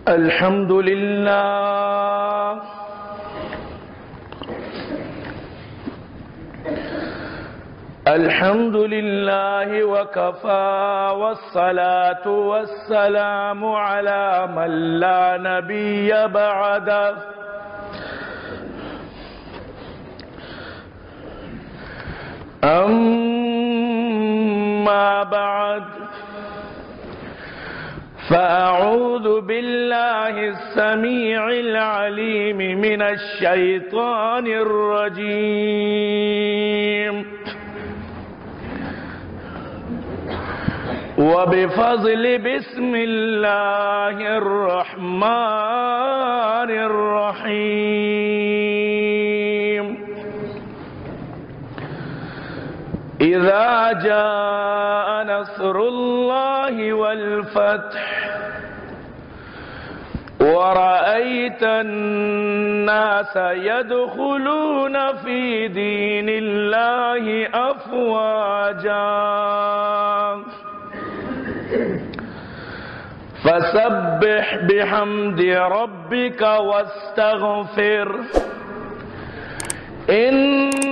الحمد لله. الحمد لله وكفى، والصلاة والسلام على من لا نبي بعده. أما بعد، فأعوذ بالله السميع العليم من الشيطان الرجيم. وبفضل بسم الله الرحمن الرحيم. إذا جاء نصر الله والفتح ورأيت الناس يدخلون في دين الله أفواجا فسبح بحمد ربك واستغفره إنه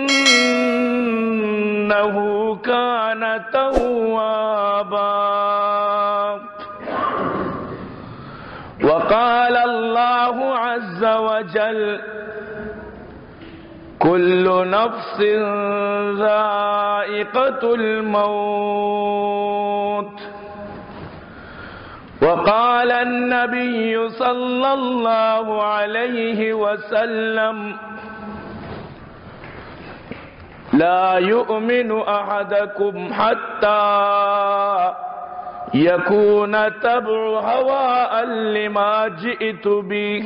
كان توابا. وقال الله عز وجل: كل نفس ذائقة الموت. وقال النبي صلى الله عليه وسلم: لا يؤمن أحدكم حتى يكون تبع هواه لما جئت به.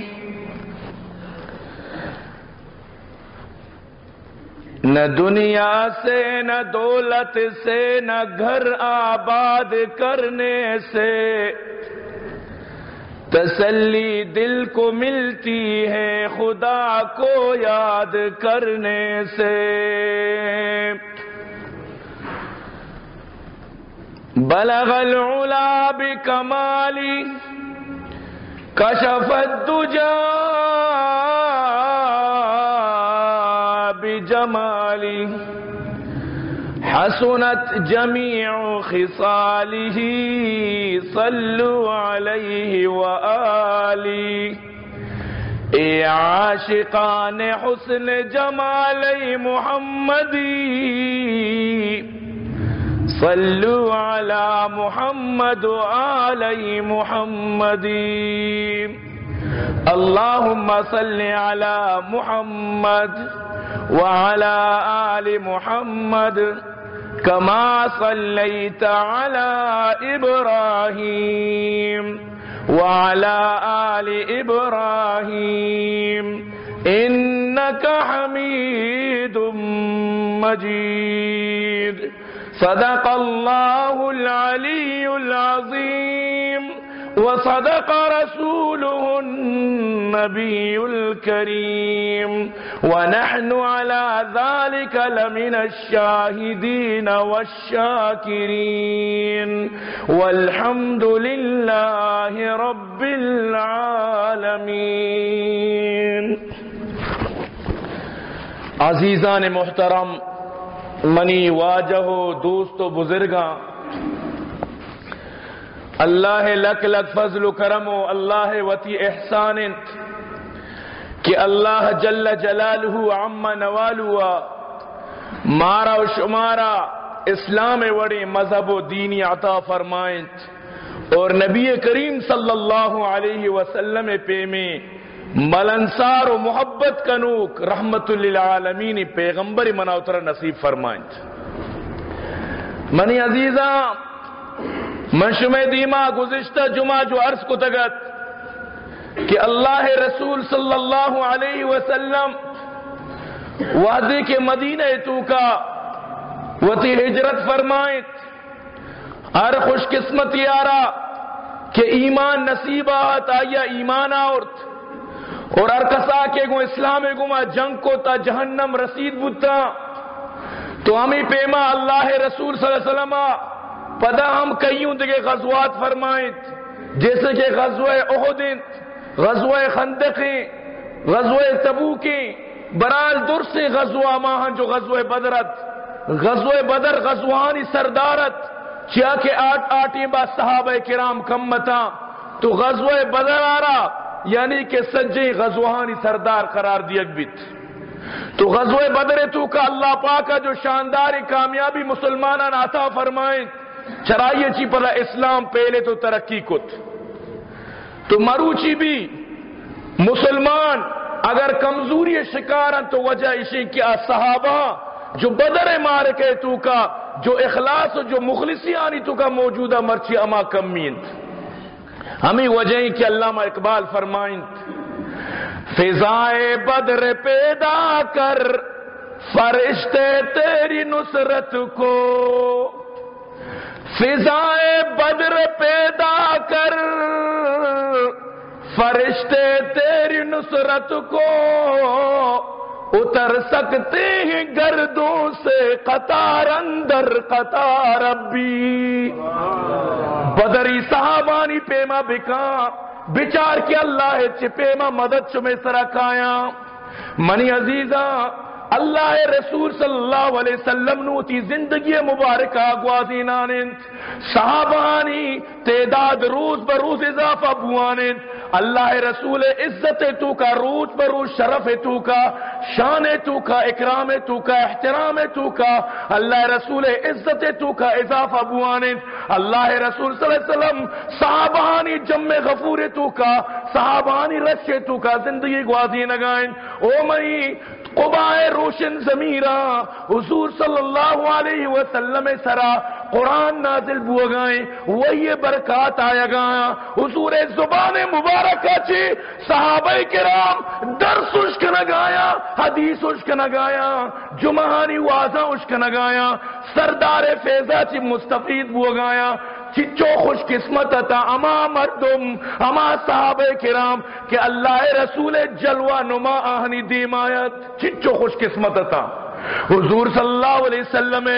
نہ دنیا سے، نہ دولت سے، نہ گھر آباد کرنے سے تسلی دل کو ملتی ہے خدا کو یاد کرنے سے۔ بلغ العلا بکمالی، کشف الدجی بجمالی، حسنت جمیع خصاله، صلوا علیه و آله۔ اے عاشقان حسن جمال محمدی، صلوا علی محمد و آل محمد۔ اللهم صل على محمد وعلى آل محمد كما صليت على إبراهيم وعلى آل إبراهيم إنك حميد مجيد. صدق الله العلي العظيم وصدق رسوله النبي الكريم ونحن على ذلك لمن الشاهدين والشاكرين والحمد لله رب العالمين. عزیزان محترم، منی واجہ و دوست و بزرگاں، اللہ ءِ لک لک فضل و کرم و اللہ ءِ وتی احسان انت کہ اللہ جل جلالہ عم نوالہ مارا و شمارا اسلام ءِ وڑیں مذہب و دینی عطا فرمائنت اور نبی کریم صلی اللہ علیہ وسلم ءِ پیمیں ملنسار و محبت کنوک رحمت للعالمین پیغمبر منا و ترا نصیب فرمائنت۔ منی عزیزاں، من شمئے دیما گزشتہ جمعہ جو عرض کتگ ات کہ اللہ ءِ رسول صلی اللہ علیہ وسلم وہدے کہ مدینہ ءِ توکا وتی ہجرت فرمائنت، ہر خوش قسمتی آرا کہ ایمان نصیب آت، آیا ایمان آورت، اور ہر کسا کہ گوں اسلام گما جنگ کو تا جہنم رسید بوتا، تو ہمیں پیما اللہ ءِ رسول صلی اللہ علیہ وسلم پدا ہم کئیوں دگہ غزوات فرمائینت، جیسے کہ غزوہ احد انت، غزوہ خندق انت، غزوہ تبوک انت۔ برحال درسیں غزوہ ہما انت جو غزوہ بدر ات۔ غزوہ بدر غزوہانی سردار ات، چیا کہ آ، آ ٹیما صحابہ کرام کم اتاں، تو غزوہ بدر آرا یعنی کہ سجیں غزوہانی سردار قرار دیگ بیت۔ تو غزوہ بدر توکا اللہ پاکا جو شانداریں کامیابی مسلمانان عطا فرمائینت، چرائی چی پدا اسلام پہلے تو ترقی کت۔ تو مروچی بھی مسلمان اگر کمزوری شکار انت تو وجہ اشیں کہ آ صحابہ جو بدر معرکہ توکا جو اخلاص و جو مخلصی آنی توکا موجودہ، مرچی ہما کمی انت۔ ہمیں وجہ ہیں کہ علامہ اقبال فرمائیں، فضائے بدر پیدا کر، فرشتے تیری نصرت کو، فضائے بدر پیدا کر، فرشتے تیری نصرت کو، اتر سکتے ہیں گردوں سے قطار اندر قطار اب بھی۔ بدری صحابانی پیما بکاں، بچار کہ اللہ چہ پیما مدد شمے سرا کایاں۔ منی عزیزاں، اللہ رسول صلی اللہ علیہ وسلم نوں وتی زندگی مبارکہ گوازینان انت۔ صحابانی تعداد روز بہ روز اضافہ بوان انت۔ اللہ رسول عزت توکا روز بہ روز شرف توکا، شان توکا، اکرام توکا، احترام توکا، اللہ رسول عزت توکا اضافہ بوان انت۔ اللہ رسول صلی اللہ علیہ وسلم صحابانی جم غفور توکا، صحابانی رش توکا زندگی گوازینگا انت۔ او منی قباء روشن ضمیراں، حضور صلی اللہ علیہ وسلم سرا قرآن نازل بوگائیں، وحی برکات آیگایاں، حضور زبان مبارکہ چی صحابہ کرام درس اشکنگایاں، حدیث اشکنگایاں، جمعہانی وازاں اشکنگایاں، سردار فیضا چی مستفید بوگایاں۔ چچو خوش قسمت اتاں ہما مردم، ہما صحابہ کرام کہ اللہ رسول جلوہ نما آہنی دیم آیت۔ چچو خوش قسمت اتاں۔ حضور صلی اللہ علیہ وسلم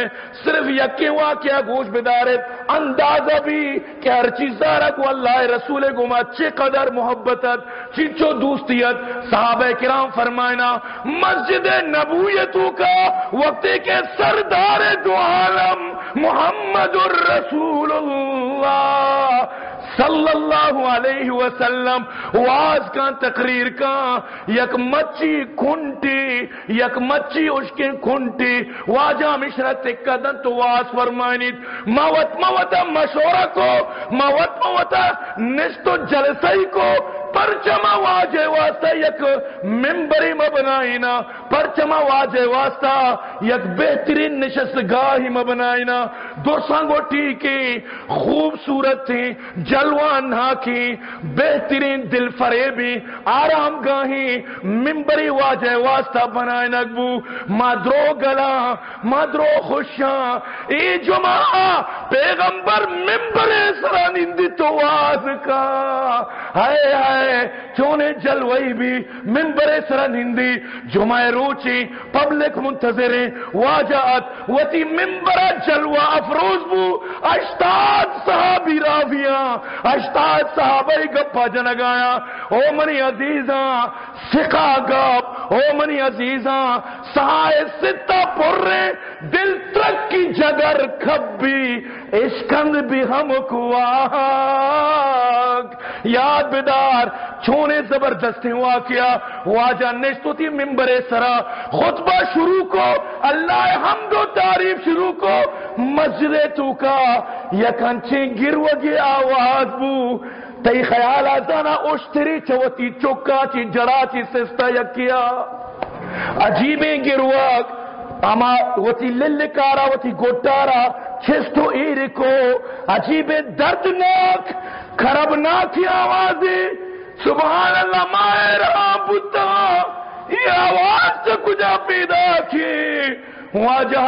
صرف یکیں واقعہ گوش بدارت، اندازہ بھی کہ ہر چیزا را گو اللہ رسول گوما چہ قدر محبت ات، چنچو دوستی ات۔ صحابہ کرام فرمائنا، مسجد نبوی توکا وقتی کہ سردار دو عالم محمد رسول اللہ صلی اللہ علیہ وسلم واز کاں، تقریر کاں، یک مچی کنٹی، یک مچی اشکیں کنٹی، واجہ ہمیشرا تکہ دنت و واز فرمائنیت۔ ما وت ما وتا مشورہ کو، ما وت ما وتا نشت و جلسہ ای کو، پرچہ ما واجہ واسطہ یک ممبری ما بنائینا، پرچہ ما واجہ واسطہ یک بہترین نشستگاہی ما بنائینا۔ درساں گو ٹھیکیں، خوبصورتیں، جلوہ ناکیں، بہترین دل فریبیں آرام گاہیں ممبری واجہ واسطہ بنائینگ بو۔ ما درو گلاں، ما درو خوشاں۔ اے جمعہ پیغمبر ممبر سرا نندی تو واز کا۔ ہائے ہائے، چونیں جلوئی بی ممبر سرا نندی۔ جمعہ روچی پبلک منتظریں، واجہ ات وتی ممبر جلوہ افروز بو۔ ہشتاد صحابی راویاں، ہشتاد صحابہ گپا جنگایاں۔ او منی عزیزاں، سکا گپ، او منی عزیزاں، سہائے ستا پریں، دل ترکی جگر کبی، اشکند بی ہمک واہگ۔ یاد بدار، چونیں زبردستیں واقعہ۔ واجہ نشت وتی ممبر سرا خطبہ شروع کو، اللہ حمد و تعریف شروع کو۔ مسجد توکا یک انچیں گروگی آواز بو، تئی خیال ء زانا اشتری چہ وتی چکا چی جڑا چی سستا یکیا۔ عجیبیں گروگ، ہما وتی للکارا وتی گڈارا چست و ایر کو۔ عجیبیں دردناک، کربناکی آوازے۔ سبحان اللہ، ما حیران بوتاں، اے آواز چہ کجا پیداکیں؟ واجہ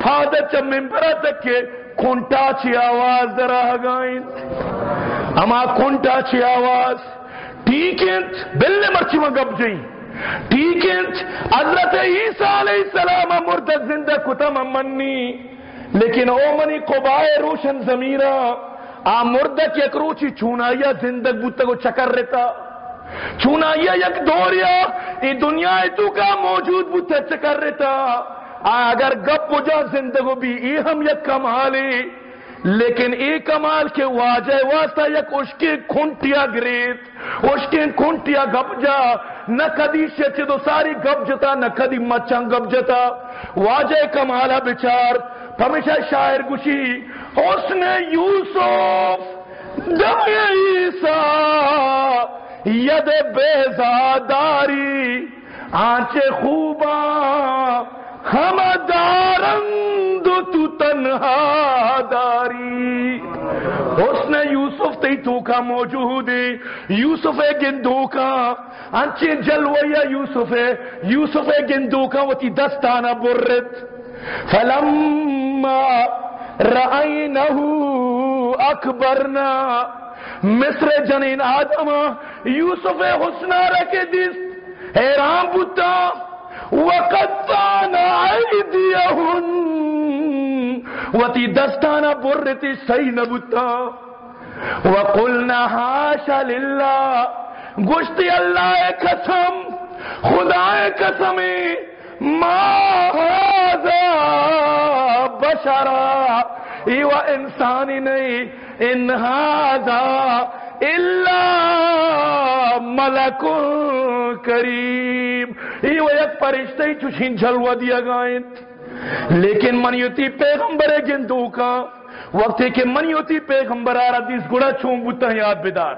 پاد چہ ممبر ء تکے کنٹا چی آواز در آہگا انت۔ ہما کنٹا چی آواز ٹھیک انت، بلے مرچی ما گپ جئیں۔ ٹھیک انت، حضرت عیسیٰ علیہ السلام ء مردگ زندہ کتا من منی۔ لیکن او منی قبائے روشن ضمیراں، آ مردک یک روچی چونائیا زندگ بوتگ و چکرتا۔ چونائیا یک دوریا اے دنیا توکا موجود بوتگ، چکرتا۔ آ اگر گپ و جان زندگ بی، اے ہم یک کمالے۔ لیکن اے کمال کہ واجہ واسطہ یک اشکیں کنٹیا گریت، اشکیں کنٹیا گپ جا، نہ کدی شچ دو ساری گپ جتا، نہ کدی مچاں گپ جتا۔ واجہ کمالا بچار، پمیشا شاعر گوشی، حسن یوسف دم عیسی ید بیضا داری، آنچه خوبان همه دارند و تو تنها داری۔ حسن یوسف تئی توکا موجود ایں۔ یوسف ءِ گندوکاں انچیں جلوہ یا یوسف ءِ، یوسف ءِ گندوکاں وتی دستانا برت۔ فلما رأینه اکبرن۔ مصر ءِ جنین آدماں یوسف ءِ حسنا را کہ دیست، حیران بوتاں۔ وقطعن ایدیہن، وتی دستانا برتی، سہی نہ بوتاں۔ وقلن حاش للہ، گوشتی اللہ ءِ قسم، خدا ءِ قسم، ما هذا بشرا، اے و انسانی نہیں، ان هذا الا ملک کریم، اے و یک فرشتہ چوشیں جلوہ دیگا انت۔ لیکن منی وتی پیغمبر ءِ گندوکاں، وقتے کہ منی وتی پیغمبر ءَ را دیست، گڑا چون بوتاں، یاد بدار۔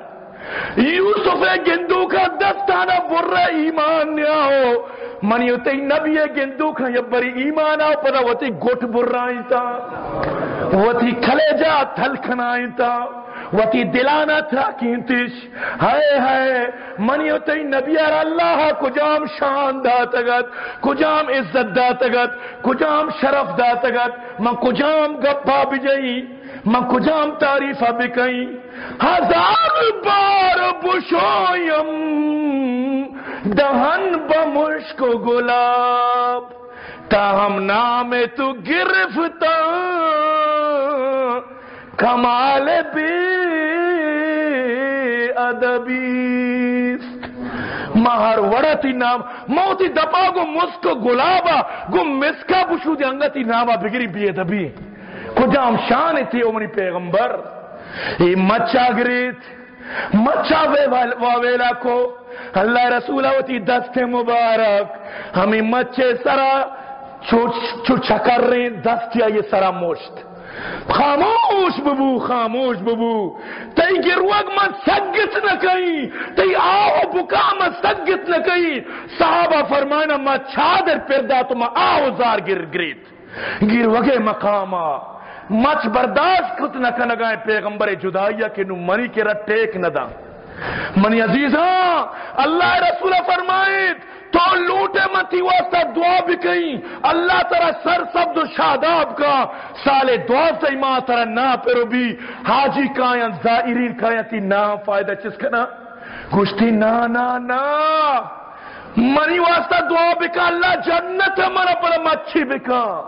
یوسف ءِ گندوکاں دستانا برا، ایمان نیاؤ۔ منی وتی نبی ءِ گندوکاں یک بری ایمان آؤ، پدا وتی گٹ برائینتا، وتی کلیجا تل کنائینتا، وتی دلانا تراکینتش۔ ہائے ہائے، منی و تئی نبی ءَ را اللہ ءَ کجام شان داتگ ات، کجام عزت داتگ ات، کجام شرف داتگ ات، من کجام گپا بجئی، من کجام تعریفا بکئی؟ ہزار بار بشویم دہن بہ مشک و گلاب، تا ہم نام تو گرفتن کمال بے ادبی است۔ ما ہر وڑا تی نام، ما وتی دپا گوں مسک و گلابا، گوں مسکا بشودی، انگا تی ناما بگری بے ادبی۔ کجام شان تی او منی پیغمبر؟ اے مچا گریت، مچا وے وال-، واویلا کو۔ اللہ رسول وتی دست مبارک ہمیں مچے سرا چو، چو چکریں دستی آئی سرا مشت۔ خاموش ببو، خاموش ببو۔ تئی گروگ من سگت نہ کئی، تئی آہ و بکا من سگت نہ کئی۔ صحابہ فرمائنا، ما چادر پر دات و ما آہ و زار گر گریت۔ گروگ مقاما مچ برداشت کت نہ کنگائیں پیغمبر جدائی کہ نو منی کرا ٹیک نہ داں۔ منی عزیزاں، اللہ رسول فرمائیت، تو لوٹے من تی واسطہ دعا بکئیں، اللہ ترا سرسبز و شاداب کا، سال دوازدہ ماہ ترا نا پر بی، حاجی کایاں، زائرین کایاں، تی نا فائدہ چس کنا؟ گوشتی، نا، نا، نا، منی واسطہ دعا بکا، اللہ جنت منا پر مچی بکا۔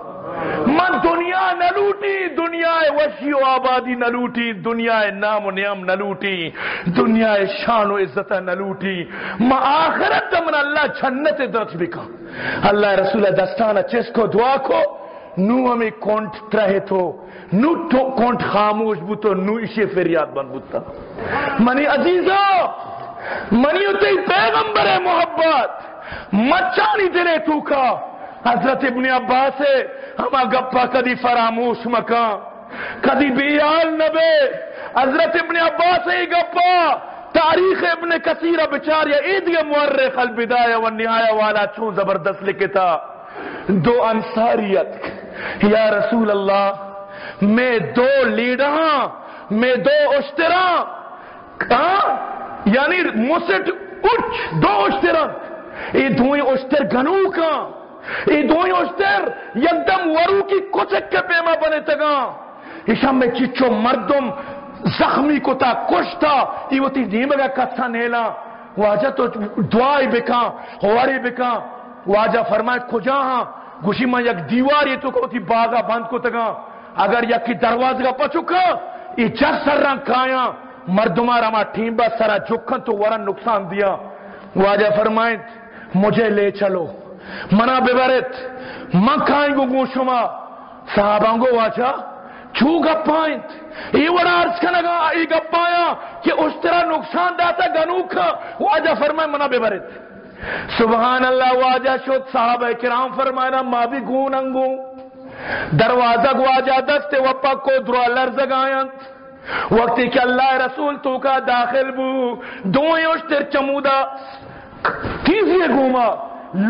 من دنیا نہ لوٹی، دنیا وشی و آبادی نہ لوٹی، دنیا نام و نیام نہ لوٹی، دنیا شان و عزت نہ لوٹی، ما آخرت من اللہ جنت درچ بکا۔ اللہ رسول دستان چست کو، دعا کو، نو ہمیں کنٹ ترہ تو، نو تو کنٹ خاموش بوتو، نو ایشی فریاد بند بوتا۔ منی عزیزاں، منی و تئی پیغمبر محبت، مچانی دلے توکا۔ حضرت ابن عباس ہما گپا کدی فراموش مکان، کدی بے حال نبے۔ حضرت ابن عباس ای گپا تاریخ ابن کثیر بچار یا ایدگہ مورخ البدایہ و نہایہ والا چون زبردست لکھتا۔ دو انصاری اتک، یا رسول اللہ، مے دو لیڑہاں، مے دو اشتراں، ہاں؟ یعنی مسٹ اچ دو اشتراں، اے دوئیں اشتر گنوکاں، اے دوئیں اشتر یکدم وروکی کچک کے پیما بنتگاں۔ ایشاں مے چچو مردم زخمی کتا، کشتا، ای وتی نیمگا کسا نیلاں۔ واجہ تو دعائے بکاں، ہوارے بکاں۔ واجہ فرمائے، کجا ہاں؟ گوشی، من یک دیوارے توکا وتی باغا بند کتگاں۔ اگر یکی دروازگا پچکا، ای چہ سرا کایاں، مردمارا ما ٹیمبا سرا جکن تو ورن نقصان دیا۔ واجہ فرمائیں، مجھے لے چلو، منا ببرت، من کائیں گو گوں شما۔ صحاباں گو واجہ، چو گپا انت؟ اے وڑا عرض کنگا، اے گپایاں کہ اشترا نقصان داتا گنوکا۔ واجہ فرمائیں، منا ببرت۔ سبحان اللہ، واجہ شد، صحابہ کرام فرمائنا، ما بھی گون انگو۔ دروازگ واجہ دست و پکو درا لرزگاینت۔ وقتی کہ اللہ رسول توکا داخل بو، دوئیں اشتر چمودا تیزی گوما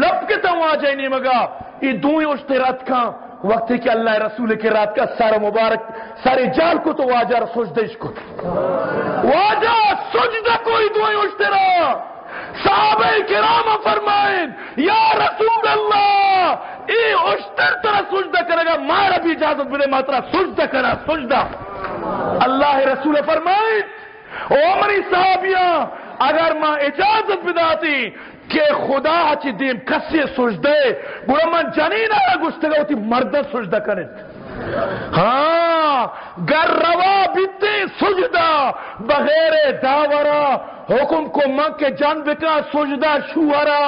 لپکتا واجہ نیمگا، ای دوئیں اشتر اتکاں۔ وقتی کہ اللہ رسول کہ راتکا سر مبارک، سر جال کو تو واجہ را سجدش کو۔ واجہ سجدہ کو ای دوئیں اشترا۔ صحابہ کرام فرمائیں، یا رسول اللہ، اے اشتر ترا سجدہ کنگا، مارا بھی اجازت بدے، ما ترا سجدہ کنا، سجدہ۔ اللہ رسول فرمائیں، او منی صحابیاں، اگر ما اجازت بداتی کہ خدا چی دیم کسی سجدہ، گڑا من جنین آرا گشتگا وتی مردن سجدہ کنت۔ ہاں، گر روا بیتیں سجدہ بغیر داورا، حکم کو من کہ جن بکاں سجدہ شوہرا۔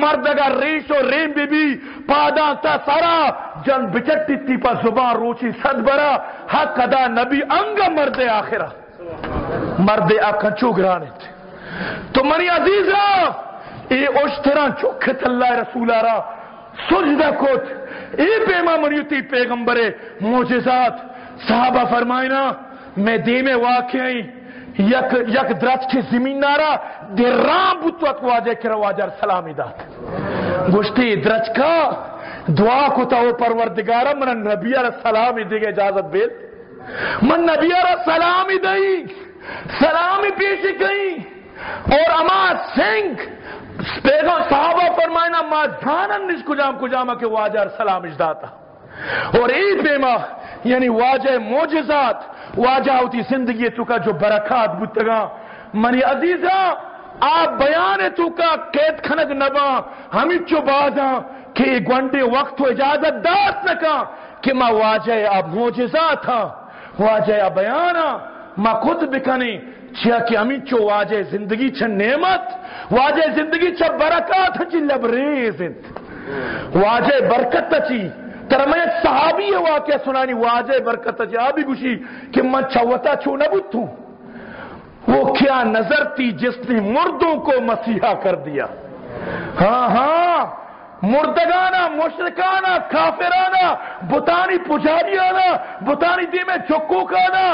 مرد اگر ریش و ریم بی بی، پاداں تا سرا، جن بچٹیتی پہ زبان روچی صد برا، حق ادا نبی انگا مرد آخرا۔ مرد حق انچو گران انت۔ تو منی عزیزاں، اے اشتراں چکت اللہ رسول را سجدہ کت۔ اے پیما منی تئی پیغمبر معجزات۔ صحابہ فرمائنا، میں دیمے واقعی یک، یک درچکے زمین نارا درام بوت، تو اتک واجہ کرا، واجہ را سلامی دات۔ گوشتی، درچکا دعا کتا، او پروردگارا، منا نبی را سلامی دیگہ اجازت بیل۔ من نبی را سلامی دئی، سلامی پیش کئی، اور اما سنگ، پیغام صحابہ فرمائنا، ما زانن نش کجام کجام کہ واجہ را سلامش داتا۔ اور ای پیما، یعنی واجہ معجزات، واجہ وتی زندگی توکا جو برکات بوتگاں، منی عزیزاں، آ بیان توکا قید کنگ نباں، ہمینچو بازاں کہ اے گونڈیں وقت و اجازت دات نکاں کہ ما واجہ ء آ معجزاتاں، واجہ ء آ بیاناں ما کت بکنیں، چیا کہ ہمینچو واجہ ء زندگی چہ نعمت، واجہ ء زندگی چہ برکات چی لبریز انت۔ واجہ ء برکت چی، ترا من یک صحابی ء واقعہ سنانی، واجہ ء برکت چی، آ بھی گوشی کہ من چہ وتا چو نہ بوتوں۔ وہ کیا نظر تھی جس نے مردوں کو مسیحا کر دیا۔ ہاں، ہاں، مردگانا، مشرکانا، کافرانا، بتانی پجاریانا، بتانی دیمے چکوکانا،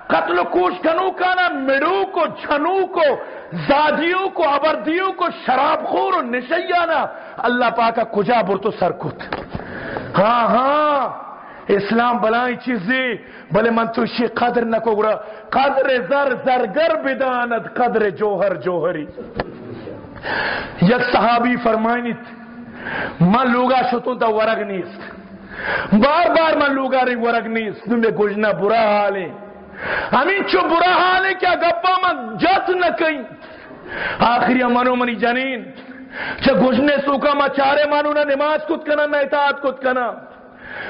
قتل و کوش کنوکانا، مڑوک و جھنوک و زادیوک و ابردیوک و شراب خور و نشیانا اللہ پاکا کجا برت و سر کت۔ ہاں، ہاں، اسلام بلائیں چیزے، بلے من تو اشی قدر نکو گڑا۔ قدر زر زرگر بداند، قدر جوہر جوہری۔ یک صحابی فرمائنیت، من لوگا شتوں تا ورگ نیست، بار بار من لوگا رئی ورگ نیست، نوں مے گژنا برا حالیں، ہمینچو برا حالیں کہ آ گپا من جت نہ کئیں۔ آخری منو منی جنین چہ گژنے سوکا ما چارے مانو نہ نماز کت کناں نہ اطاعت کت کناں۔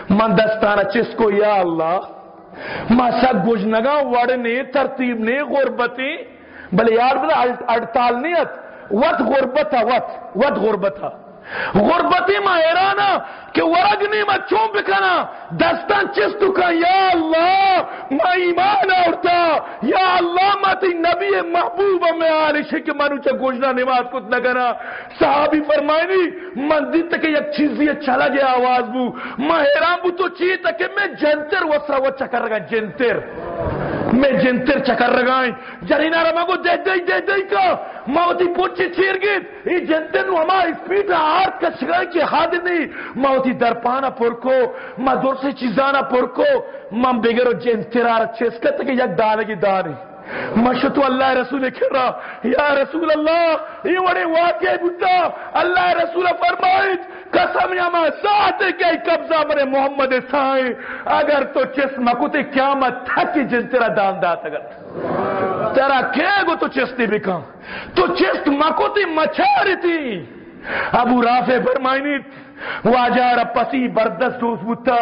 من دستانا چست کو، یا اللہ، ما سک گژنگاں، وڑ نے، ترتیب نے، غربتیں، بلے یار بلا ہڑ-، ہڑتال نے ات، وت غربت ء، وت، وت غربت ء۔ غربتیں ما حیران آں کہ ورگ نے ما چون بکناں، دستاں چست کن، یا اللہ، ما ایمان آورتا، یا اللہ، ما تئی نبی محبوب ء، مئے حال اش کہ منو چہ گژنا نماز کت نہ کناں۔ صحابی فرمائنی، من دیت کہ یک چیزی چلگ آواز بو، من حیران بو تو چی تا کہ میں جنتر وسرا و چکر رگا جنتر، میں جنتر چکر رگائیں۔ جنینا را من گو دے دے دے دے کا، ما وتی پوچی چیر گیت، ای جنتر نو ہما اسپیڈ آرت کشگائیں کہ حد نہیں، ما وتی درپانا پر کو، ما درس چیزانا پر کو، من بگر و جنتر آر چیز کت کہ یک دانگی دانی۔ من شتو اللہ رسول کرا، یا رسول اللہ، اے وڑیں واقعہ بوتا۔ اللہ رسول فرمائیت، قسم ہما ذات کہ قبضہ من محمد سائیں، اگر تو چست مکتے قیامت تک جنترا دان داتگت۔ ترا کئے گو تو چستی بکن؟ تو چست مکتے مچارتی۔ ابو رافع فرمائنیت، واجہ را پسی بردست دوست بوتا۔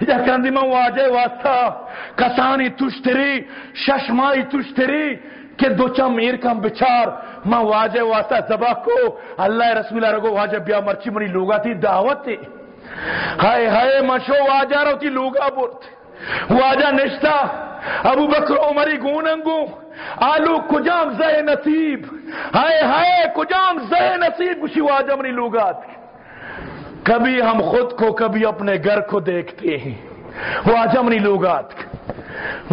یک رندی من واجہ واسطہ کسانی تشتری، شش ماہی تشتری کہ دو چم ایر کن بچار، من واجہ واسطہ ذبح کو۔ اللہ رسول را گو، واجہ بیا مرچی منی لوگا تی دعوت ہے۔ ہائے ہائے، من شو واجہ را وتی لوگا برت۔ واجہ نشتا، ابو بکر عمری گوننگو، آلو کجام زہ نصیب، ہائے ہائے کجام زہ نصیب، گوشی واجہ منی لوگا اتک۔ کبھی ہم خود کو کبھی اپنے گھر کو دیکھتے ہیں۔ واجہ منی لوگا اتک۔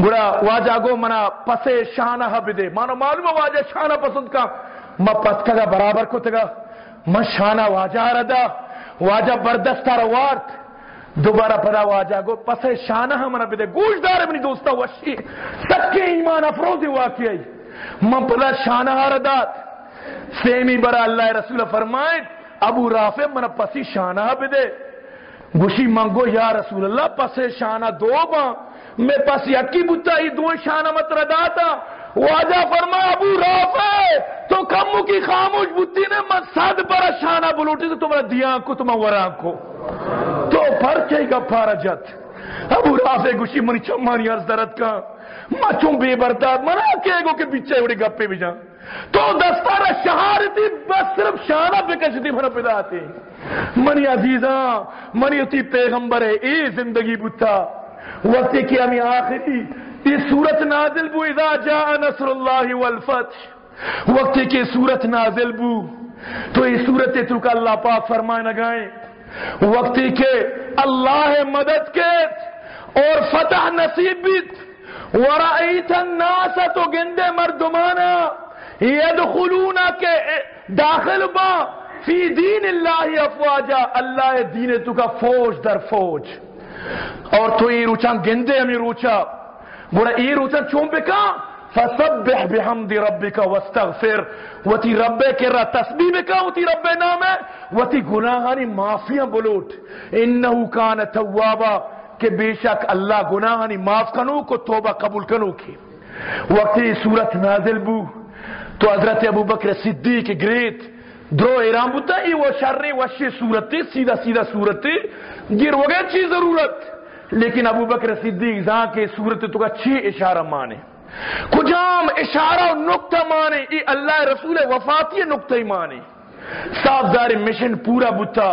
گڑا واجہ گو، منا پسے شانہ بدے۔ مانا معلوم ہے واجہ شانہ پسند کا، ما پتکگا برابر کتگا۔ من شانہ واجہ را دا، واجہ بردست را وارت۔ دوبارہ پدا واجہ گو، پسے شانہ منا بدے۔ گوش دار منی دوستا، وشی سکیں ایمان افروزیں واقعہ ای۔ من پدا شانہ را دات۔ سیمی برا اللہ رسول فرمائیں، ابو رافع منا پسی شانہ بدے۔ گوشی من گو، یا رسول اللہ، پسے شانہ دو باں، میں پس یکی بوتا، ای دوئیں شانہ مت را داتا۔ واجہ فرما، ابو رافع، تو کمو کی خاموش بوتی نے، من صد برا شانہ بلوٹی تو، تو منا دیاں کو، تو من وراں کو۔ تو پرچے گپارا جت؟ ابو رافع گوشی، منی چمانی عرض درد کا، ما چون بے بردار، منا کے گو کہ بچے وڑی گپے بجان۔ تو دستارا شہارتی، بس صرف شانہ بکشتی، منا بداتے۔ منی عزیزاں، منی وتی پیغمبر اے زندگی بوتا۔ وقتی کہ ہمیں آخری یہ سورت نازل بو، اذا جاء نصر اللہ والفتح، وقتی کہ سورت نازل بو، تو یہ سورت تو کا اللہ پاک فرمائے نگائیں، وقتی کہ اللہ مدد کے اور فتح نصیب بیت، ورأیت الناس، تو گندے مردمانا، یدخلون، کہ داخل با، فی دین اللہ افواجا، اللہ دین تو کا فوج در فوج۔ اور تو یہ روچان گندے ہمیں روچا، گڑا یہ روچان چون بکا؟ فسبح بحمد ربک واستغفر، وتی رب کرا تسبیح بکا، وتی رب نام ہے، وتی گناہانی معافیاں بلوٹ، انہ کان توابا، کہ بے شک اللہ گناہانی معاف کنوک و توبہ قبول کنوکے۔ وقتی سورت نازل بو تو حضرت ابوبکر صدیق گریت، درو حیران بوتا، ای و شریں وشیں سورتے، سیدھا سیدھا سورتے، گروگے چی ضرورت؟ لیکن ابوبکر صدیق زان کہ سورت تو کا چی اشارہ مانے، کجام اشارہ و نقطہ مانے، ای اللہ رسول وفاتی نقطہ مانے۔ صاف ظاہر مشن پورا بوتا۔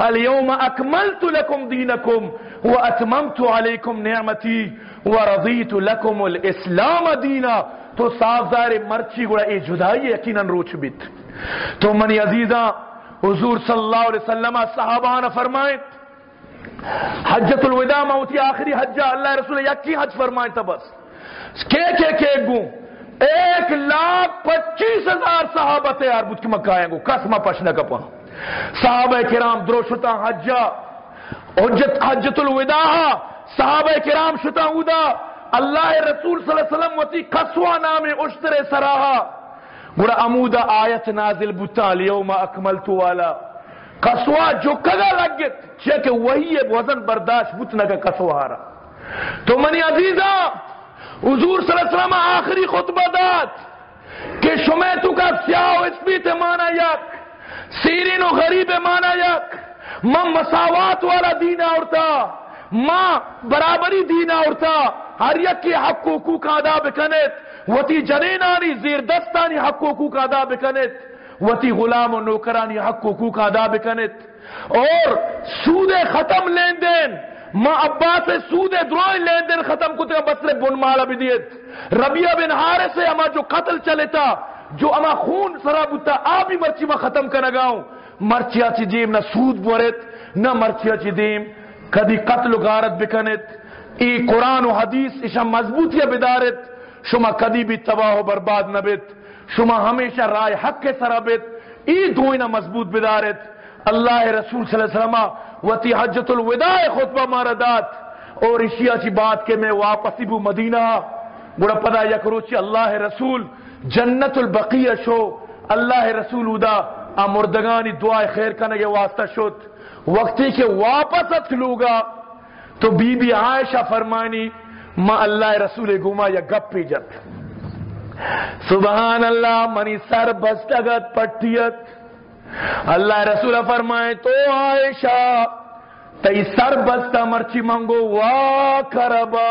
الیوم اکملت لکم دینکم و اتممت علیکم نعمتی و رضیت لکم الاسلام دینا۔ تو صاف ظاہر مرچی گڑا اے جدائی یقیناً روچ بیت۔ تو منی عزیزاں، حضور صلی اللہ علیہ وسلم صحابہ نے فرمائے، حجۃ الوداع ما وتی آخری حجہ، اللہ رسول یکی حج فرمائے تا بس۔ کے کے کے گوں؟ ایک لاکھ پچیس ہزار صحابہ تیار بوت کہ ما کایاں گوں، کس ما پش نہ کپاں۔ صحابہ کرام درو شتاں حجا، حجت، حجت الوداع، صحابہ کرام شتاں اودا، اللہ رسول صلی اللہ علیہ وسلم وتی قصوہ نامیں اشترے سراہا، گڑا ہمودا آیت نازل بوتاں، الیوم اکملت والا۔ قصوہ جکگا لگت، چیا کہ وحی وزن برداشت بوت نہ کہ قصوہ را۔ تو منی عزیزاں، حضور صلی اللہ علیہ وسلم آخری خطبہ دات کہ شمے تو کا سیاہ و اسپیت مانا یک، سیرین و غریب مانا یک، من مساوات والا دین آورتا، ما برابری دین آورتا، ہر یکی حق و حقوق ادا بکنت، وتی جنینانی زیر دستانی حق و حقوق ادا بکنت، وتی غلام و نوکرانی حق و حقوق ادا بکنت۔ اور سود ختم لین دین، ما عباس سود درائیں لین دین ختم کتگا، بس صرف بن مالا بدیت۔ ربیعہ بن حارث ہما جو قتل چلتا، جو ہما خون سرا بوتا، آ بھی مرچی ما ختم کنگا اوں۔ مرچیا چی دیم نہ سود بورت، نہ مرچیا چی دیم کدی قتل و غارت بکنت۔ ای قرآن و حدیث اشا مضبوطی بدارت، شما کدی بھی تباہ و برباد نہ بیت۔ شما ہمیشہ رائے حق سرا بیت، ای دوئینا مضبوط بدارت۔ اللہ رسول صلی اللہ علیہ وسلم وتی حجۃ الوداع خطبہ مارا دات اور اشیا چی بات کہ میں واپسی بو مدینہ، گڑا پدا یک روچی اللہ رسول جنت البقیع شو، اللہ رسول اودا آ مردگانی دعائے خیر کنگے واسطہ شت۔ وقتی کہ واپس ات لوگا، تو بی بی عائشہ فرمانی، ما اللہ رسول گوما یا گپے جت۔ سبحان اللہ، منی سر بستگ ات، پٹی ات۔ اللہ رسول فرمائے، تو عائشہ، تئی سر بستہ مرچی من گو وا کربا۔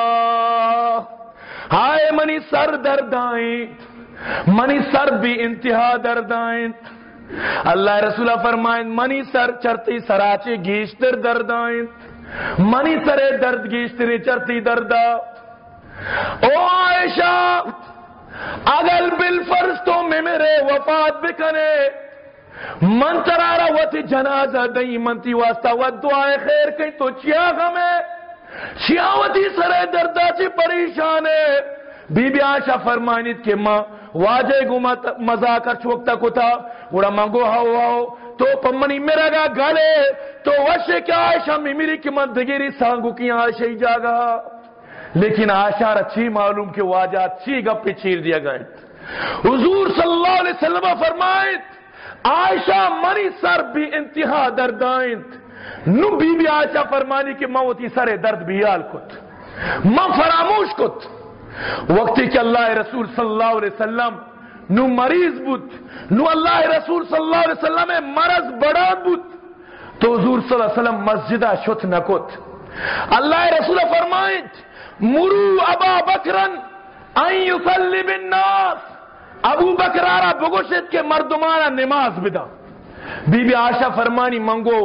ہائے منی سر دردائیں، منی سر بی انتہا دردائیں۔ اللہ رسول فرمائیں، منی سر چرتی سراچے گیشتر دردائیں، منی سرے درد گیشتری چرتی دردا۔ او عائشہ، اگر بالفرض تو ممرے وفات بکنے، من ترارا وتی جنازہ دئی، من تی واسطہ وت دعائے خیر کئی، تو چیا غم ہے؟ چیا وتی سرے دردا چی پریشان ہے؟ بی بی عائشہ فرمائنیت کہ ما واجہ گو مت-، مذاکر چوکتا کتا، گڑا من گو ہو ہو، تو پمنی مرگا گلے، تو وشے کہ عائشہ ممری کہ من دگیری سانگو کی عائشہ ہی جاگا۔ لیکن عائشہ را چی معلوم کہ واجہ چی گپے چیر دیا گئے۔ حضور صلی اللہ علیہ وسلم فرمائیت، عائشہ منی سر بی انتہا دردائنت۔ نو بی بی عائشہ فرمانی کہ من وتی سر درد بیال کت، من فراموش کت۔ وقتی کہ اللہ رسول صلی اللہ علیہ وسلم نو مریض بوت، نو اللہ رسول صلی اللہ علیہ وسلم مرض بڑان بوت، تو حضور صلی اللہ علیہ وسلم مسجدا شت نہ کت۔ اللہ رسول فرمائیت، مرو ابا بکرن ان یصلی بالناس، ابو بکر آرا بگوشت کہ مردمانا نماز بدا۔ بی بی عائشہ فرمانی، من گو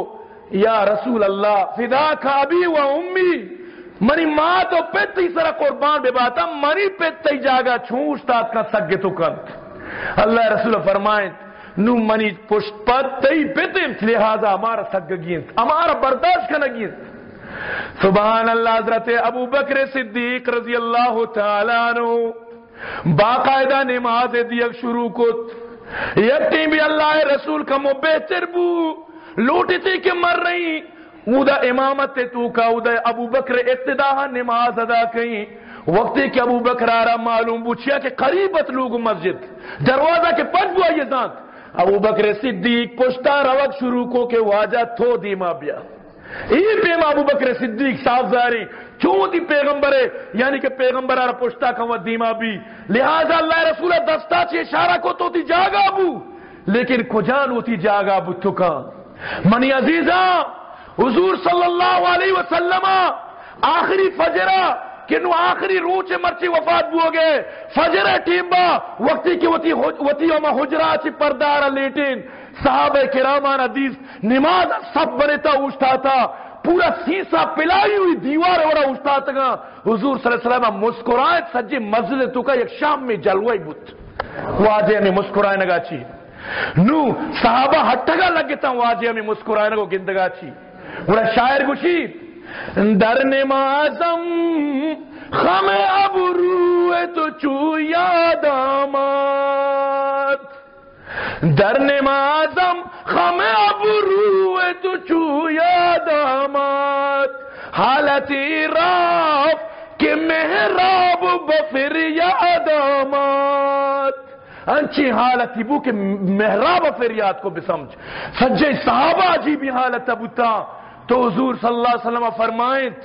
یا رسول اللہ، فداک ابی و امی، منی مات و پت تئی سرا قربان بباتا، منی پت تئی جاگا چون اوشتات کن سگتو کنت۔ اللہ رسول فرمائیت، نو منی پشت پد تئی پت انت، لہذا ہمارا سگگی انت، ہمارا برداشت کنگی انت۔ سبحان اللہ، حضرت ابو بکر صدیق رضی اللہ تعالی عنہ باقاعدہ نماز دیگ شروع کت۔ یک ٹیم بی اللہ رسول کمو بہتر بو، لوٹتی کہ مر رہی، اودا امامت توکا اودا ابو بکر اقتدا نماز ادا کئی۔ وقتی کہ ابو بکر آرا معلوم بو چیا کہ قریب ات لوگ مسجد، دروازہ کہ پچ بو آئی زانت، ابو بکر صدیق پشتا روگ شروع کو کہ واجہ تو دیما بیا۔ اے پیما ابو بکر صدیق صاف ظاہری چون وتی پیغمبر ہے، یعنی کہ پیغمبر آرا پشتا کن و دیما بی۔ لہذا اللہ رسول دستا چی اشارہ کو تو تی جاگا بو، لیکن کجان وتی جاگا بو تو کن۔ منی عزیزاں، حضور صلی اللہ علیہ وسلم آخری فجرا کہ نو آخری روچ مرچی وفات بوگے، فجر ٹیم با وقتی کہ وتی حج-، وتی ہما حجرہ چی پردہ را لیٹین، صحابہ کرامانا دیست نماز سب برتا اوشتاتا، پورا سیسا پلائی ہوئی دیوار وڑا اوشتاتگا۔ حضور صلی اللہ علیہ وسلم مسکرائے، سجی مسجد توکا یک شام میں جلوہ بوت۔ واجہ ہمیں مسکرائے نگا چی۔ نو صحابہ ہٹگا لگتاں، واجہ ہمیں مسکرائنگ و گندگا چی۔ گڑا شاعر گوشی، در نمازم خم ابرو تو چو یاد آمد، در نمازم خم ابرو تو چو یاد آمد، حالتی رفت که محراب به فریاد آمد۔ انچیں حالتی بو کہ محراب ء فریاد کو بسمجھ۔ سجے صحابہ عجیبی حالت ء بوتاں۔ تو حضور صلی اللہ علیہ وسلم فرمائنت،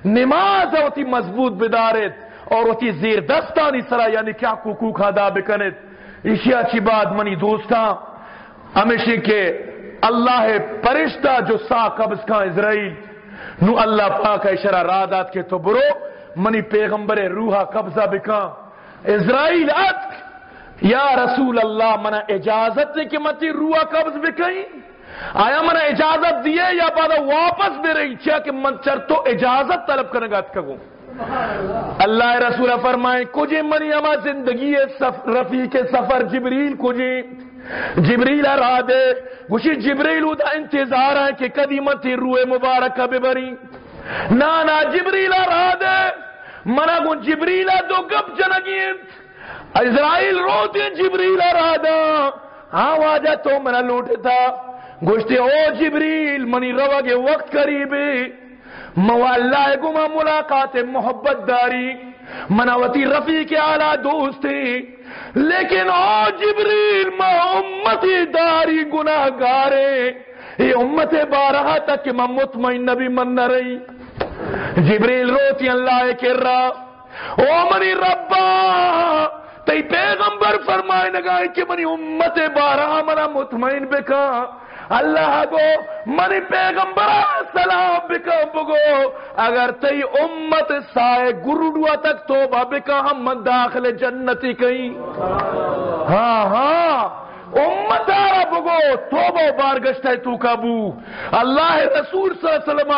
نماز ء وتی مضبوط بداریت اور وتی زیر دستانی سرا، یعنی کہ حق حقوق ادا بکنیت۔ ایشی ء چی بعد منی دوستاں، ہمیشی کہ اللہ ء پرشتہ جو ساہ قبض کاں عزرائیل، نو اللہ پاک ء اشرا راہ دات کہ تو برو منی پیغمبر ء روح ء قبضہ بکاں۔ عزرائیل اتک، یا رسول اللہ، منا اجازت دے کہ من تی روح قبض بکئیں؟ آیا منا اجازت دیئے یا بعد واپس برئیں؟ چیا کہ من چر تو اجازت طلب کنگا اتکگوں۔ اللہ رسول فرمائیں، کجے منی ہما زندگی سف-، رفیق سفر جبریل کجے؟ جبریل ء را دے، گوشی جبریل اودا انتظار ء کہ کدی من تی روح مبارک ء ببری۔ نا نا، جبریل ء را دے، منا گوں جبریل ء دو گپ جنگی انت۔ عزرائیل روت انت جبریل ء را داں، ہاں واجہ تو منا لوٹتا۔ گوشتے او جبریل، منی روگ ء وقت قریبے، من و اللہ ء گوما ملاقات ء محبت داری، منا وتی رفیق اعلی دوستے، لیکن او جبریل، ما امتی داری گناہگاریں، اے امت ء بارہا تک کہ من مطمئن نبی من نہ رہی۔ جبریل روتی اللہ ء کرا، او منی ربا، تئی پیغمبر فرمائنگا کہ منی امت ء بارہا منا مطمئن بکا۔ اللہ گو، منی پیغمبر سلام بکن بگو، اگر تئی امت سائے گرڈو تک توبہ بکن ہم من داخل جنتی کئی۔ ہاں، ہاں، امت آرا بگو، توبہ و بارگشتہ توکا بو۔ اللہ رسول صلی اللہ علیہ وسلم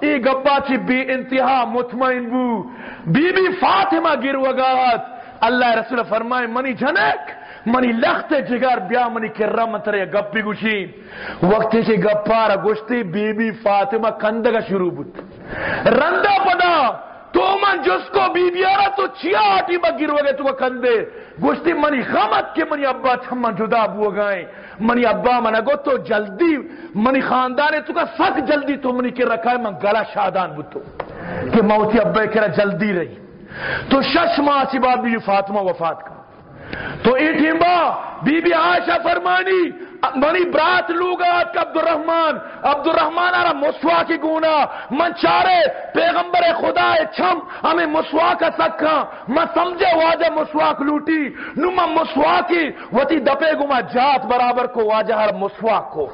ای گپا چی بے انتہا مطمئن بو۔ بی بی فاطمہ گروگا ات۔ اللہ رسول فرمائے، منی جنک، منی لخت جگر، بیا منی کرا، من ترے گپی گوشی۔ وقتی کہ گپارا گوشتی، بی بی فاطمہ کندگا شروع بوت۔ رندا پدا تو من جست کو، بی بی آرا تو چیا آٹی با گروگے تو کندے؟ گوشتی، منی غم ات کہ منی ابا چہ من جدا بوگائیں۔ منی ابا من گو تو جلدی، منی خاندان تو کا سک جلدی تو منی کرا کائے، من گلا شادان بوتو کہ من وتی ابا کرا جلدی رہی۔ تو شش ماہ چی بعد بی بی فاطمہ وفات کا۔ تو اے ٹیمبا بی بی عائشہ فرمانی، منی برات لوگا اتک عبدالرحمن، عبدالرحمن آرا مسواک گونا، من چارے پیغمبر خدا چم ہمیں مسواک سکاں، من سمجھے واجہ مسواک لوٹی، نو من مسواکی وتی دپے گما جات برابر کو، واجہ ہر مسواک کو۔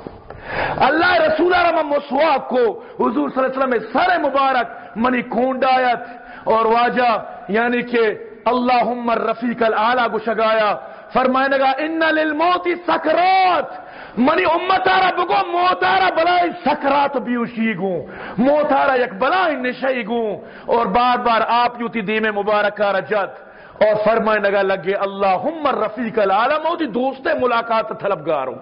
اللہ رسول را من مسواک کو، حضور صلی اللہ علیہ وسلم سر مبارک منی کونڈایت اور واجہ یعنی کہ اللہم الرفیق الاعلی گشگایا، فرمائنگا، ان للموت سکرات، منی امتارا بگو موتارا بلائیں سکرات بیوشی گوں، موتارا یک بلائیں نشئی گوں، اور بار بار آپ یوتی دیم مبارکارا جت۔ اور فرمائنگا لگے، اللہم الرفیق الاعلی، من وتی دوست ملاقات طلبگاروں۔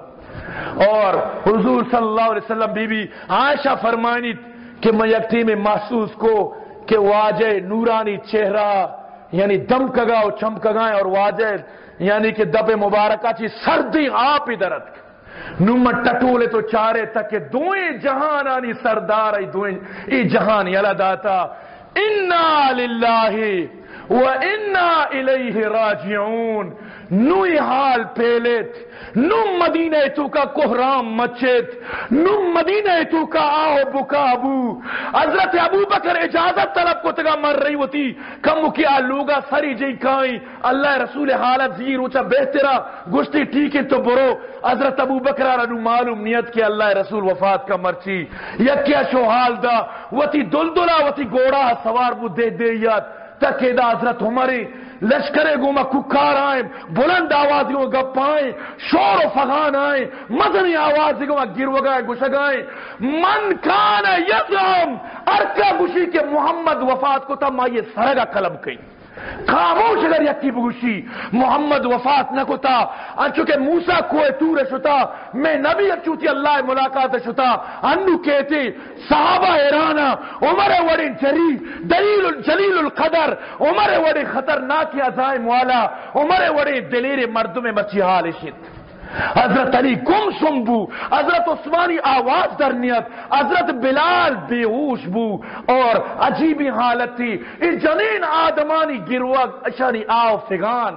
اور حضور صلی اللہ علیہ وسلم بی بی عائشہ فرمائنیت کہ من یک ٹیمے محسوس کو کہ واجہ نورانی چہرہ یعنی دمکگا و چمکگائیں اور واجہ یعنی کہ دپ مبارکہ چی سردیں آپی درتک۔ نوں من ٹٹولے تو چارے تک کہ دوئیں جہانانی سردار ای دوئیں، ای جہان یلہ داتا۔ انا للہ و انا الیہ راجعون۔ نوں ای حال پیلیت، نوں مدینہ توکا کوہرام مچیت، نوں مدینہ توکا آہ و بکا بو۔ حضرت ابوبکر اجازت طلب کتگا، من رئی وتی کمکی آ لوگا سری جئی کائیں۔ اللہ رسول حالت زی روچا بہترا، گوشتی، ٹھیک ہے، تو برو۔ حضرت ابوبکر را نوں معلوم نیت کہ اللہ رسول وفات کا مرچی۔ یکیا شو حال دا، وتی دلدلا وتی گوڑا سوار بو دے دے یات۔ تک ادا حضرت عمر لشکرے گوما کوکار آئیں، بلند آواز گوما گپ آئیں، شور و فغان آئیں، مزنی آواز گوما گروگائیں، گوشگائیں، من کان یزعم، ارکا گوشی کہ محمد وفات کتا، ما یہ سرگا قلم کئی۔ خاموش اگر یکی بگوشی، محمد وفات نہ کتا، انچو کہ موسیٰ کوہ طور شتا، میں نبی چوتی اللہ ملاقات شتا، انو کہتے، صحابہ حیران، عمر وڑیں جری، دلیل جلیل القدر، عمر وڑیں خطرناک عزائم والا، عمر وڑیں دلیر مردم مچی حال شد۔ حضرت علی گم سم بو، حضرت عثمانی آواز در نیت، حضرت بلال بے ہوش بو، اور عجیبی حالتی، ای جنین آدمانی گروگ، اشانی آو فغان،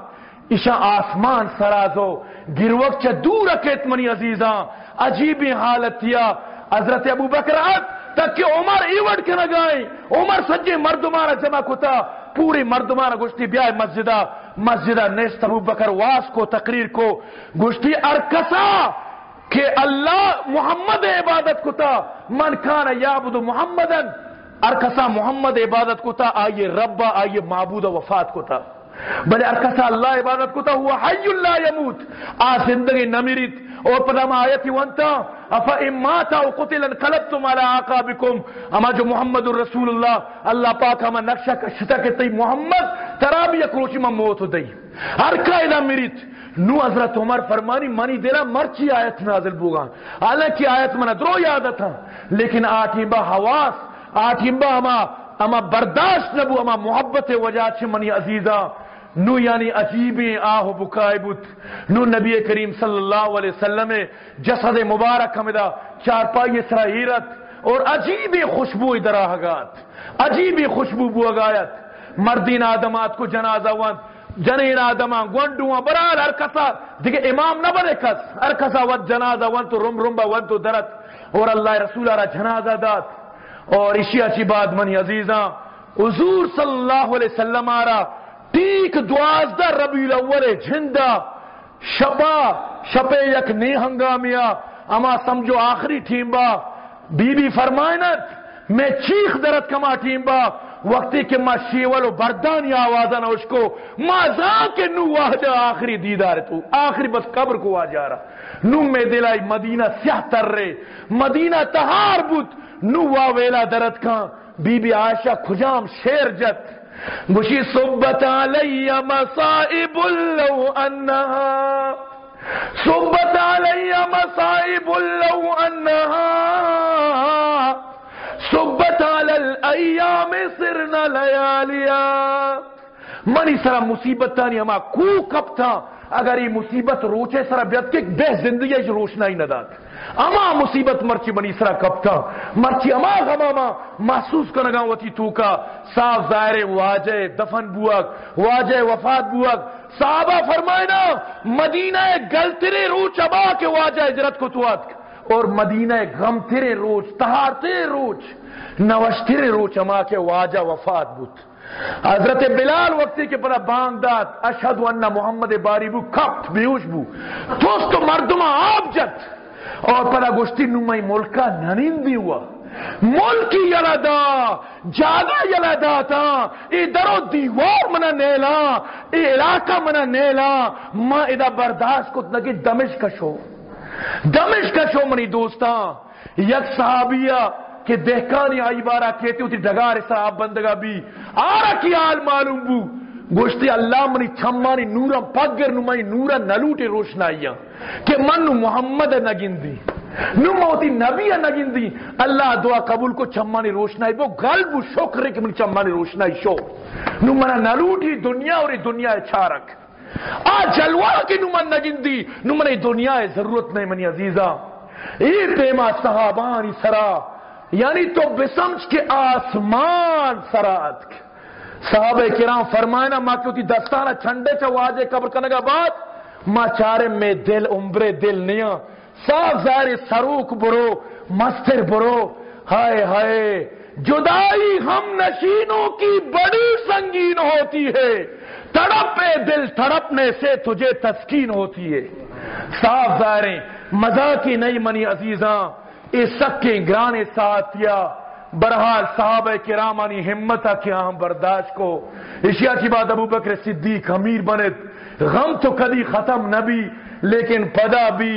ایشاں آسمان سرازو گروک چہ دور کیت منی عزیزاں، عجیبیں حالتیا حضرت ابوبکر ات تک کہ عمر ایوڑ کنگائیں، عمر سجیں مردمانا جمع کتا، پوری مردمانا گوشتی، بیائے مسجدا، مسجدا نشت، ابوبکر واز کو، تقریر کو، گوشتی، ہر کسا کہ اللہ محمد عبادت کتا، من کان یعبد محمدا، ہر کسا محمد عبادت کتا، آئیے رب، آئیے معبود وفات کتا۔ بلے ہر کسا اللہ عبادت کتا، هو حی لا یموت، آ زندگی نمیریت۔ اور پدا ہما آیتی وانتا، افان مات او قتل انقلبتم علی اعقابکم، ہما جو محمد رسول اللہ، اللہ پاک ہما نقشہ کشتا کہ تئی محمد ترا بھی یک روچی ما موت دئی۔ ہر کا ادا مریت۔ نو حضرت عمر فرمانی، منی دلا مرچی آیت نازل بوگان، حالانکہ آیت منا درو یاد اتاں، لیکن آ ٹیمبا حواس، آ ٹیمبا ہما، ہما برداشت نبو، ہما محبت وجہ چہ منی عزیزاں۔ نو یعنی عجیبیں آہ و بکائے بوت۔ نو نبی کریم صلی اللہ علیہ وسلم جسد مبارک ہمدا چارپائی سرا ایرت اور عجیبیں خوشبو درآہگات، عجیبیں خوشبو بوگایت۔ مردین آدم آتکو جنازہ وانت، جنین آدماں، گونڈواں، برحال ہر کسا، دگہ امام نہ بنے کس، ہر کسا وت جنازہ ونت و رم رمبا ونت و درت اور اللہ رسول را جنازہ دات۔ اور اشی اچی بعد منی عزیزاں، حضور صلی اللہ علیہ وسلم را ٹھیک دوازدہ ربیع الاول جندا شپا، شپے یک نی ہنگامیا ہما سمجھو آخری ٹیمبا بی بی فرمائنت، میں چیخ درت کما ٹیمبا، وقتی کہ ما شیول و بردانی آوازاں اشکو، ما زان کہ نو واجہ آخری دیدار تو، آخری بس قبر کو واجہ را۔ نو میں دلائی مدینہ سیاہ تر رے، مدینہ تہار بوت، نو وا ویلا درت کان، بی بی عائشہ کجام شعر جت، گوشی، صبت علی مصائب لو انہا، صبت علی مصائب لو انہا، صبت علی الایام صرن لیالیا۔ منی سرا مصیبتانی ہما کوہ کپتاں، اگر اے مصیبت روچے سرا بیاتکگ، بہ زندگی اچ روشنائی نہ دات۔ ہما مصیبت مرچی منی سرا کپتاں، مرچی ہما غما ما محسوس کنگاں وتی توکا۔ صاف ظاہر ہے واجہ دفن بوگ، واجہ وفات بوگ۔ صحابہ فرمائنا، مدینہ گلتریں روچ ہما کہ واجہ ہجرت کت و اتک، اور مدینہ غمتریں روچ، تہارتریں روچ، نوشتریں روچ ہما کہ واجہ وفات بوت۔ حضرت بلال وقتی کہ پدا بانگ دات، اشہد ان محمد باری بو، کپت، بیہوش بو، توست و مردم آپ جت اور پدا گوشتی، نو مئی ملکا ننندی ہوا، ملکی یلا دا، جاگہ یلا داتا، اے در و دیوار منا نیلا، اے علاقہ منا نیلا، ما ادا برداشت کت نہ کہ دمشق شو، دمشق شو منی دوستاں۔ یک صحابیہ کہ دہکانی آئی بارا کیتے وتی ڈگار سرا آپ بندگا بی، آرا کی حال معلوم بو، گوشتی، اللہ منی چمانی نورا پگر، نو منی نورا نلوٹے روشنائیاں کہ من نو محمد نہ گندی، نو من وتی نبی نہ گندی۔ اللہ دعا قبول کو، چمانی روشنائی بو، گل بو، شکر کہ منی چمانی روشنائی شو، نو منا نلوٹی دنیا اور دنیا چارک۔ آ جلوہ کہ نو من نہ گندی، نو من اے دنیا ء ضرورت نہ، منی عزیزاں۔ اے پیما صحابانی سرا، یعنی تو بسمجھ کہ آسمان سرا اتک۔ صحابہ کرام فرمائنا، ما کہ وتی دستانا چنڈے چا واجہ قبر کنگا بعد، ما چارے میں دل عمرے دل نیاں۔ صاف ظاہر ہے، سروک برو، مستر برو، ہائے ہائے، جدائی ہم نشینوں کی بڑی سنگین ہوتی ہے، تڑپ اے دل تڑپنے سے تجھے تسکین ہوتی ہے۔ صاف ظاہر ہے، مذاقی نہیں منی عزیزاں، اے سکیں گرانیں ساعتیا۔ بہرحال صحابہ کرامانی ہمت کہ آہاں برداشت کو، اشیا چی بعد ابو بکر صدیق امیر بنت۔ غم تو کدی ختم نہ بی، لیکن پدا بی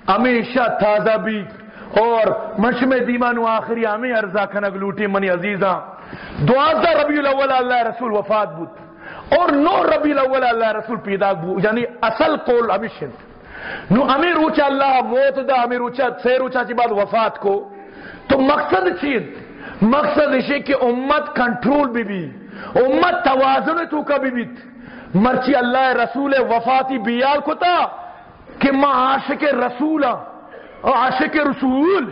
ہمیشہ تازہ بی۔ اور من شمے دیما نوں آخری ہمے عرضا کنگ لوٹیں منی عزیزاں، دوازدہ ربیع الاول اللہ رسول وفات بوت اور نو ربیع الاول اللہ رسول پیداک بو، یعنی اصل قول ہمیش انت۔ نوں ہمے روچ اللہ موت دا، ہمے روچا، سے روچا چی بعد وفات کو، تو مقصد چی انت؟ مقصد اشے کہ امت کنٹرول بی بی، امت توازن توکا بی بیت۔ مرچی اللہ رسول وفاتی بیال کتا، کہ ما عاشق رسول ہاں، او عاشق رسول،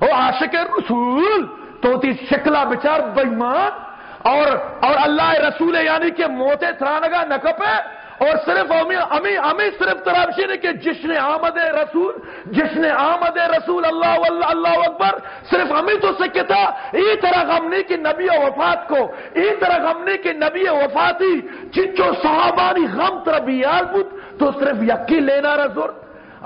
او عاشق رسول، تو وتی شکلا بچار بےایمان، اور، اور اللہ رسول یعنی کہ موت ترانگا نہ کپے، اور صرف ہمیں، ہمیں، ہمیں صرف ترا بشینے کہ جشن آمد رسول، جشن آمد رسول، اللہ واللہ، اللہ اکبر، صرف ہمیں تو سکتا، اے ترا غم نہیں کہ نبی وفات کو، اے ترا غم نہیں کہ نبی وفاتی، چچو صحابانی غم ترا بیال بوت، تو صرف یکی لینا را زور۔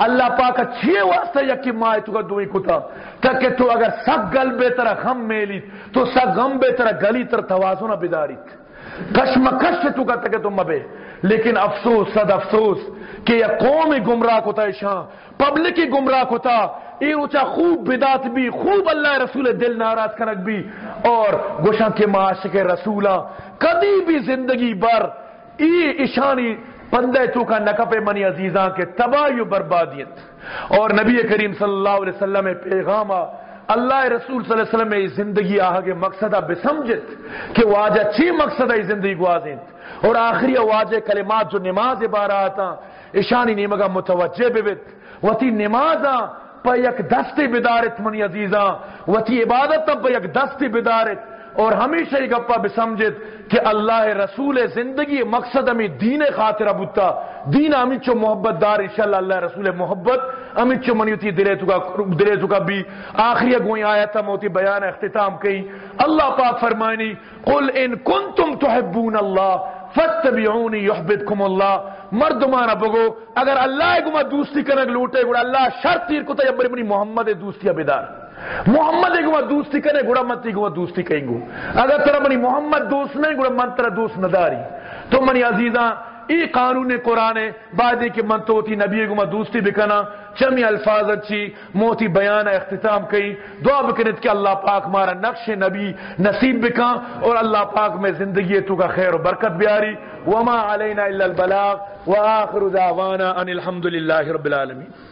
اللہ پاک چیئے واسطہ یکی ماہ توکا دوئی کتا؟ تاکہ تو اگر سک گل بے ترا غم میلیت، تو سک غم بے ترا گلی تر توازن بداریت۔ کشمکش توکا تاکہ تو مبے۔ لیکن افسوس، صد افسوس کہ یک قوم گمراہ کتا اشاں، پبلک گمراہ کتا، اے روچا خوب بدعت بی، خوب اللہ رسول دل ناراض کنگ بی، اور گوشاں کہ ما عاشق رسولاں، کدی بھی زندگی بھر اے اشانی پندے توکا نہ کپے منی عزیزاں کہ تباہی و بربادی انت۔ اور نبی کریم صلی اللہ علیہ وسلم پیغاما اللہ رسول صلی اللہ علیہ وسلم ای زندگی آہگ مقصدا بسمجھت کہ واجہ چی مقصدا ای زندگی گوازینت۔ اور آخری واجہ کلمات جو نماز بارا آتاں، اشانی نیمگا متوجہ ببت۔ وتی نمازاں پہ یک دستے بدارت منی عزیزاں، وتی عبادتاں پہ یک دستے بدارت اور ہمیشہ اے گپا بسمجھت کہ اللہ رسول زندگی مقصد ہمیں دین خاطرہ بوتا۔ دین ہمینچو محبت دار، انشاءاللہ اللہ رسول محبت ہمینچو منی وتی دلے توکا، دلے توکا بی۔ آخری گوئیں آیت ہم وتی بیان اختتام کئی۔ اللہ پاک فرمائنی، قل ان کنتم تحبون اللہ فاتبعونی یحببکم اللہ۔ مردمانا بگو، اگر اللہ ء گوما دوستی کنگ لوٹے، گڑا اللہ شرط ایر کتا، یا بری منی محمد ء دوستی ء بدار۔ محمد ء گوما دوستی کنے، گڑا من تئی گوما دوستی کئیں گو۔ اگر ترا منی محمد دوست نہ، گڑا من ترا دوست نداری۔ تو منی عزیزاں، اے قانون قرآن ء، بعد کہ من تو وتی نبی ء گوما دوستی بکناں، چمی الفاظ چی موتی بیان اختتام کئی۔ دعا بکنیت کہ اللہ پاک مارا نقش نبی نصیب بکاں اور اللہ پاک میں زندگی تو کا خیر و برکت بیاری۔ وما علینا الا البلاغ، وآخر دعوانا ان الحمد للہ رب العالمین۔